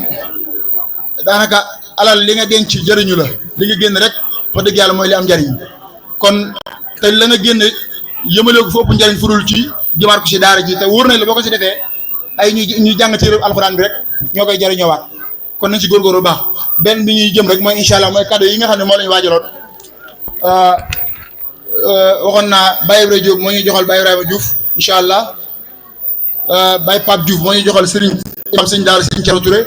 daanaka alal li nga denc jëriñu la li nga génn rek wax dëgg yàlla mooy li am njariñ kon te la nga génn yëmale ko foofu njariñ furul ci jëmaat ko si daara ji te wóor na la boo ko si defee ay ñuy jàng ci alxuraan bi rek ñoo koy jëriñoo waat kon nañ si góorgóorlu bu baax benn bi ñuy jëm rek mooy incha allah mooy cadeau yi nga xam ne moo lañu waajaloon waxoon naa Baye Ibrahima Diop moo ñuy joxal Baye Ibrahima Diouf incha allah Baye Pape Diouf moo ñuy joxal Serigne imam Serigne Daara Serigne Thiaw Touré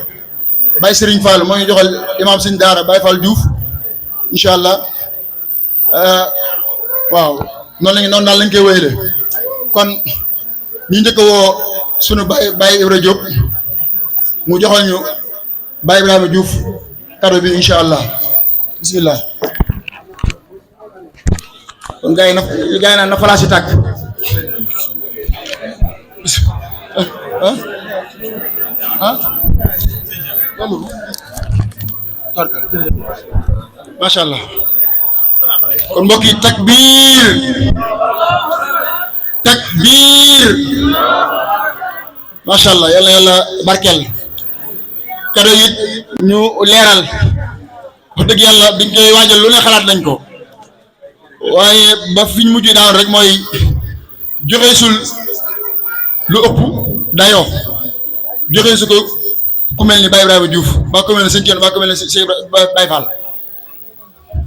Baye Serigne Fall moo ñuy joxal imam Serigne Daara Baye Fall Diouf incha allah waaw noonu daal lañ koy wéyale kon ñu njëkk a woo sunu Baye Ibrahima Diop mu joxal ñu Baye Ibrahima Diouf cadeau bi incha allah bismillah kon gars yi naan na falaasi tàkk loolu macha allah kon mbokk yi takbir macha allah yàlla barkeel cadeau yi ñu leeral wax dëgg yàlla biñ koy waajal lu ne xalaat nañ ko waaye ba fi ñu mujj daaw rek mooy joxe sul lu ëpp dayoo joxe su ko ku mel ni Baye Ibrahima Diouf ba ku mel ni sëñ Thierno ba ku mel ni sëñ Baye Fall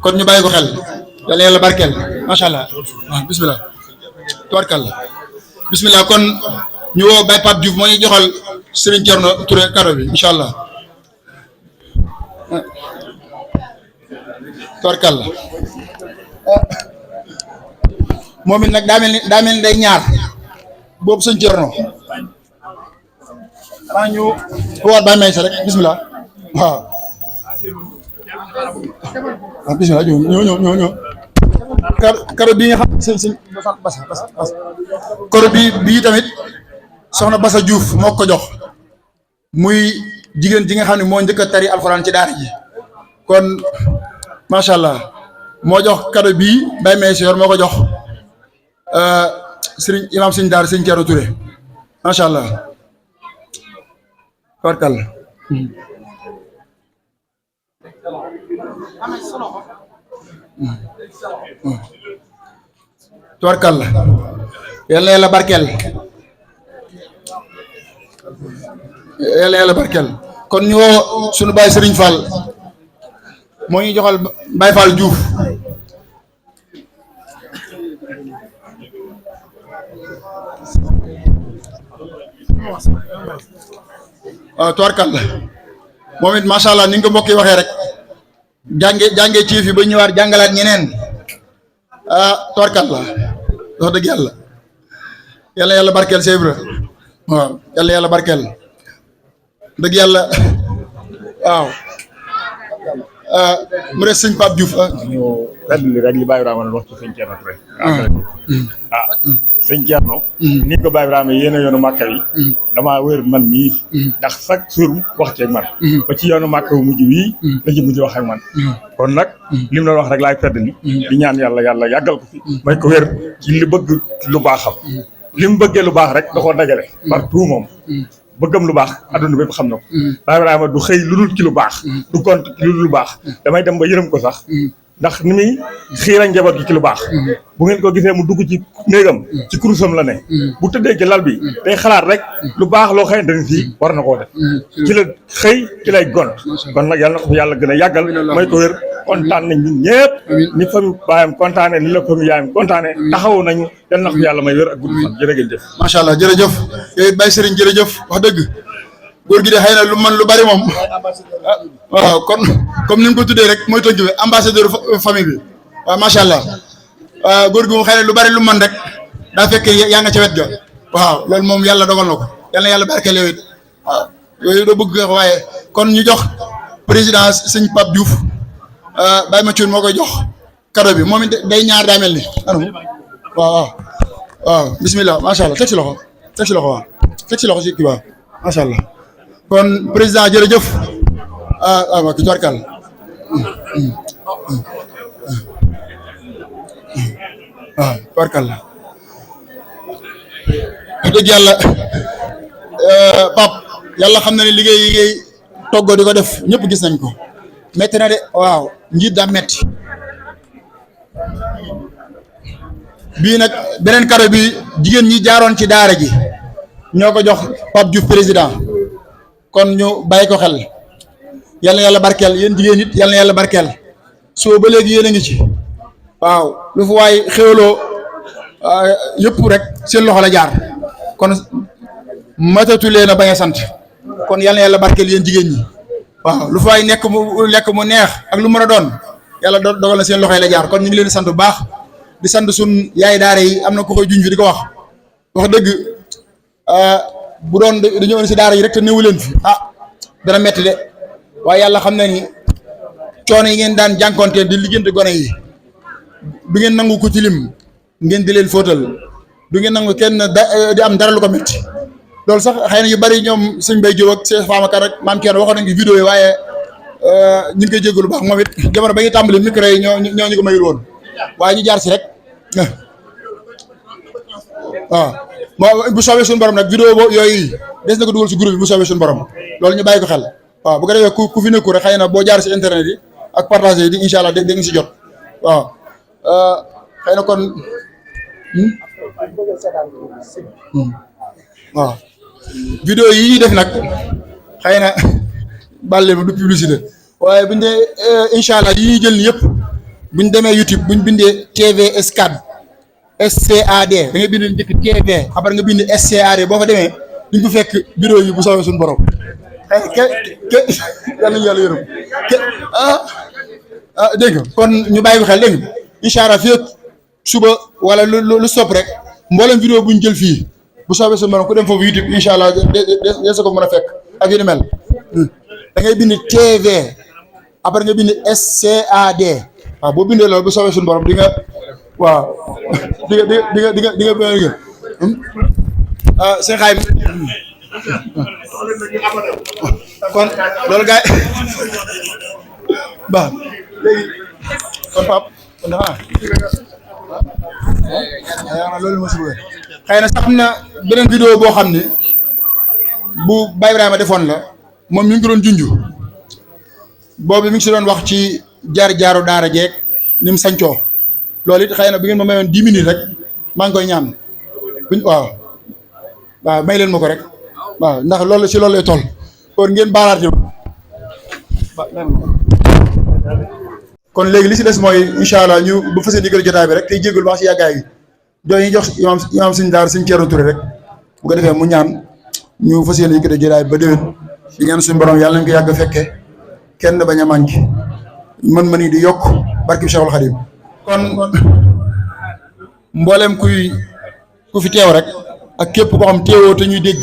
kon ñu bàyyi ko xel yàlla barkeel macha allah waaw bisimilah tubarkalla bisimilah kon ñu woo Baye Pape Diouf moo ñu joxal Serigne Thierno Touré cadeau bi incha allah tubarkalla moom it nag daa mel ni day ñaar boobu sëñ Thierno xanaa ñu woowaat Baye Maysa rek bisimilah waaw bisimilah ñëw karo bii nga xam sëñ basa karo bii tamit soxna Basa Diouf moo ko jox muy jigéen ji nga xam ne moo njëkk a tari alxuraan ci daara ji kon macha allah moo jox cadeau bii Baye Maysa yor moo ko jox sëriñ imam sëñ daara sëñ Thierno Touré macha allah barkal tubarkalla yàlla barkeel yàlla barkeel kon ñu woo sunu Baye Serigne Fall moo ñu joxal Baye Fall Diouf waaw tubarkalla moom it macha allah ni nga ko mbokk yi waxee rek jàngee ci fi ba ñëwaat jàngalaat ñeneen tubarkalla wax dëgg yàlla barkeel Cheikh Ibra waaw yàlla barkeel dëgg yàlla waaw mu des sëñ Pape Diouf. ñu fedd li rek li Baye Ibrahima doon wax ci sëñ Thierno Touré. sëñ Thierno. ni ko Baye Ibrahima yéen a yoonu Màkka yi. damaa wér man mii. ndax chaque jour wax ceeg man. ba ci yoonu Màkka wu mujj wii. la ci mujj wax ak man. kon nag li mu doon wax rek laay fedd li di ñaan yàlla yàggal ko fi. may ko wér ci li bëgg lu baaxam. li mu bëggee lu baax rek da koo dajale. partout moom. bëggam lu baax adduna bépp xam na ko. Baye Ibrahima du xëy lu dul ci lu baax. du compte lu dul lu baax. damay dem ba yërëm ko sax. ndax ni muy xiira njaboot gi ci lu baax. bu ngeen ko gisee mu dugg ci néegam. ci kurusam la ne. bu tëddee ci lal bi day xalaat rek lu baax loo xëyante ni fii war na koo def. ci la xëy ci lay gont. kon nag yàlla na ko fi yàlla gën a yàggal may ko wér. kontaan nañ ñun ñëpp. ni famille baayam kontaane ni la famille yaayam kontaane taxaw nañu yal na ko fi yàlla may wér ak gudd fan jërëjëf. macha allah jërëjëf yooyu Baye Serigne jërëjëf wax dëgg góor gi de xëy na lu man lu bari moom waaw kon comme ni mu ko tuddee rek mooy tënk bi ambassadeur famille bi waaw macha allah góor gi moom xëy na lu bari lu man rek daa fekk yaa nga ca wet ga waaw loolu moom yàlla dogal na ko yal na yàlla barkeel yow it waaw yooyu doo bëgg waaye kon ñu jox président sëñ Pape Diouf Baye Mathieu moo koy jox cadeau bi moom it day ñaar daa mel ni waaw bismillah macha allah teg si loxo waaw teg si loxo si kii waaw macha allah kon président jërëjëf waaw ki tubarkal waaw tubarkal la wax dëgg yàlla Pape yàlla xam na ne liggéey yi ngay toggoo di ko def ñëpp gis nañ ko metti na de waaw njiit daa metti bii nag beneen kado bi jigéen ñi jaaroon ci daara ji ñoo ko jox Pape Diouf président kon ñu bàyyi ko xel yal na yàlla barkeel yéen jigéen it yal na yàlla barkeel soo ba léegi yéen a ngi ci waaw lu fu waay xéwloo yëpp rek seen loxo la jaar kon matatu leen a bañ a sant kon yal na yàlla barkeel yéen jigéen ñi waaw lu fu waay nekk mu lekk mu neex ak lu mën a doon yàlla dogal na seen loxo la jaar kon ñu ngi leen di sant bu baax di sant sun yaay daara yi am na ku koy juñ fi di ko wax dëgg bu doon dañoo indi si daara yi rek te néewu leen fi dana metti de waaye yàlla xam na ni coono yi ngeen daan jànkonteel di liggéeyante gone yi du ngeen nangu ko ci lim ngeen di leen fóotal du ngeen nangu kenn di am dara lu ko metti loolu sax xëy na yu bari ñoom sëñ Bay Jóob ak seen faamakat rek maam kenn waxoon nañ ko vidéo yi waaye ñu ngi koy jéggalu baax moom it jamono ba ñuy tàmbali micro yi ñoo ñu ko mayul woon waaye ñu jaar si rek waaw moo bu soobee suñu borom nag vidéo boobu yooyu des na ko dugal si groupe bi bu soobee suñu borom loolu ñu bàyyi ko xel waaw bu ko defee ku fi nekku rek xëy na boo jaar si internet yi ak partagé yi di incha allah dégg nga si jot waaw xëy na kon waaw vidéo yi ñuy def nag xëy na bàlle ma du publicité waaye buñ dee incha allah yi ñuy jël ni yëpp buñ demee YouTube buñ bindee TV SCAD SCAD da nga bind njëkk TV après nga bind SCAD boo fa demee duñ ko fekk vidéo yi bu soobee suñu borom yàlla nañu yàlla yërëm dégg nga kon ñu bàyyi ko xel dégg nga incha allah fii ak suba wala lu sopp rek mboolem vidéo buñ jël fii bu soobee suñu borom ku dem foofu YouTube incha allah de ko mën a fekk ak yu ni mel da ngay bind TV après nga bind SCAD waaw boo bindee loolu bu soobee suñu borom di nga waaw di nga seen xaay kon loolu gaay ba léegi kon Pape kon loolu ma si bëgg xëy na sax am na beneen vidéo boo xam ne bu Baye Ibrahima defoon la moom mi ngi ko doon junju boobu mi ngi si doon wax ci jaar-jaaru daara jeeg ni mu sañcoo loolu it xëy na bu ngeen ma mayoon 10 minutes rek maa ngi koy ñaan waaw may leen ma ko rek waaw ndax loolu si loolu lay toll kon ngeen baalaat kon léegi li si des mooy incha allah ñu bu fas yéene digal jotaay bi rek tey jégalu baax si yàggaay gi ñu jox imaam suñu daar suñu Thierno Touré rek bu ko defee mu ñaan ñu fas yéene digal jotaay bi ba déwén di ñaan suñu borom yàlla nañ ko yàgg a fekkee kenn bañ a manqué mën yi di yokk barki Cheikhul Khadim kon mboolem ku fi teew rek ak képp koo xam teewoo te ñuy dégg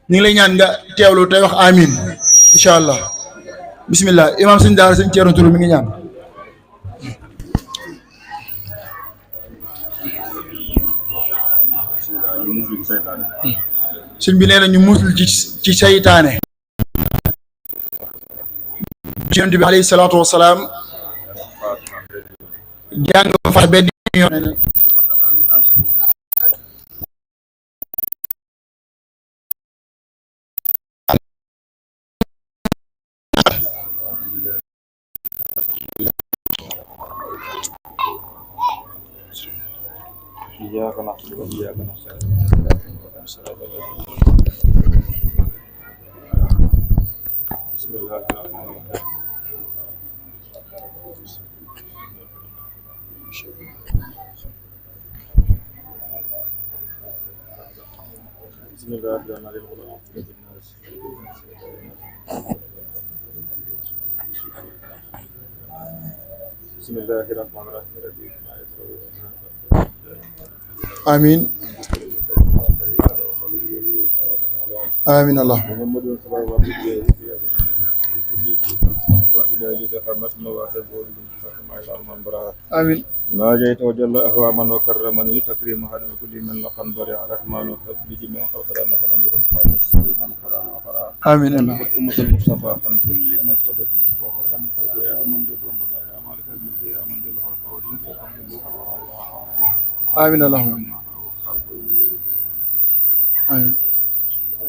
ñu ngi lay ñaan nga teewlu tey wax amin incha allah bismillah imaam sëñ daara sëñ Thierno Touré mi ngi ñaan. sëñ bi nee na ñu musul ci saytaane. yonent bi alayhi salaatu wa salaam jàng fa benn yoon. إياك نعبد وإياك نستعين بسم الله الرحمن الرحيم بسم الله الرحمن الرحيم بسم الله الرحمن الرحيم amiin amiin Allah محمد صلى الله عليه وسلم amiin ما جئت وجل أهواما وكرمني تكريم هذا كل من لقن برع رحمن وحب بجميع خلق رحمة من يرن خالص من قرآن وقرآن amiin Allah أمة المصطفى عن كل ما صدق وقرآن يا من جل ومدى يا مالك الملك يا من جل خلق وجل amiin Allah amiin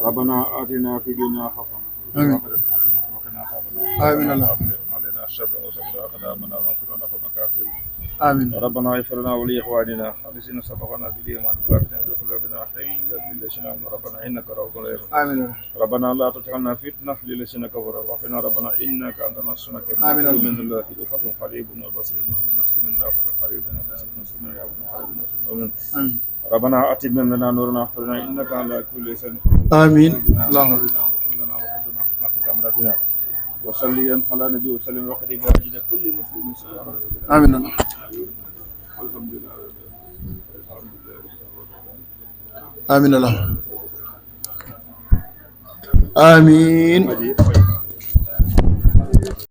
ربنا آتنا في الدنيا حسنة وفي الآخرة حسنة وقنا عذاب النار amiin Allah علينا الشر وسبل أقدامنا وانصرنا قوم كافرين amiin ربنا اغفر لنا ولإخواننا الذين سبقونا بالإيمان ولا تجعل في قلوبنا غلا للذين آمنوا ربنا إنك رؤوف رحيم amiin ربنا لا تجعلنا فتنة للذين كفروا واغفرنا ربنا إنك أنت نصرنا آمين. من الله فتح قريب والبصر النصر من الله فتح قريب والبصر النصر من الله فتح قريب والنصر من الله amiin ربنا أتم لنا نورنا واغفرنا إنك على كل شيء amiin Allahumma لنا وقدنا حسنات أمرنا وصلي على النبي وسلم وقد بارجد كل مسلم سبحانه amiin Allah الحمد لله amiin Allah amiin